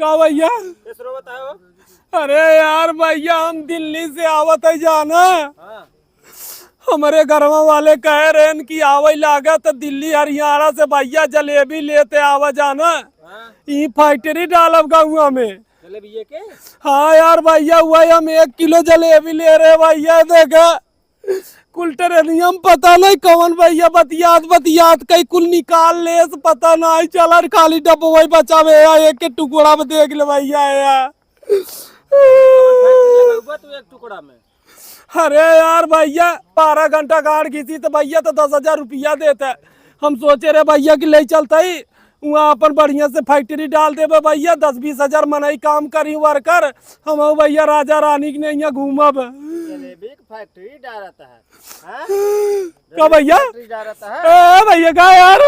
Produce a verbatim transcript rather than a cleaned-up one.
का भैया? केसरो बताओ। अरे यार भैया, हम दिल्ली से आवत है जाना। हाँ। हमरे घरवा वाले कहे रहेन कि आवै लागा त दिल्ली हरियाणा से भैया जलेबी लेते आवा जाना। हाँ। ई फैक्ट्री डालब गौवा में। जलेबी ये के? हाँ यार भैया, वही हम एक किलो जलेबी ले रहे भैया। देखा, कुल ट्रेनियम पता नहीं कौन भैया बतियात बतियात कई कुल निकाल लेस, पता नहीं चला, खाली डब्बा वही बचावे या एक के टुकड़ा में देख ले भैया या। बउआ तू एक टुकड़ा में। अरे यार भैया, बारह घंटा गाड़ घिसी तो भैया तो दस हजार रुपया देता। हम सोचे रहे भैया कि ले चलता ही वहाँ अपन बढ़िया से फैक्ट्री डाल देबे भैया, दस बीस हजार मनई काम करी वर्कर, हम भैया राजा रानी के नहीं यहाँ घूमब। जलेबी के फैक्ट्री डालत है, हाँ? का भैया? फैक्ट्री डालत है। ए भैया का यार?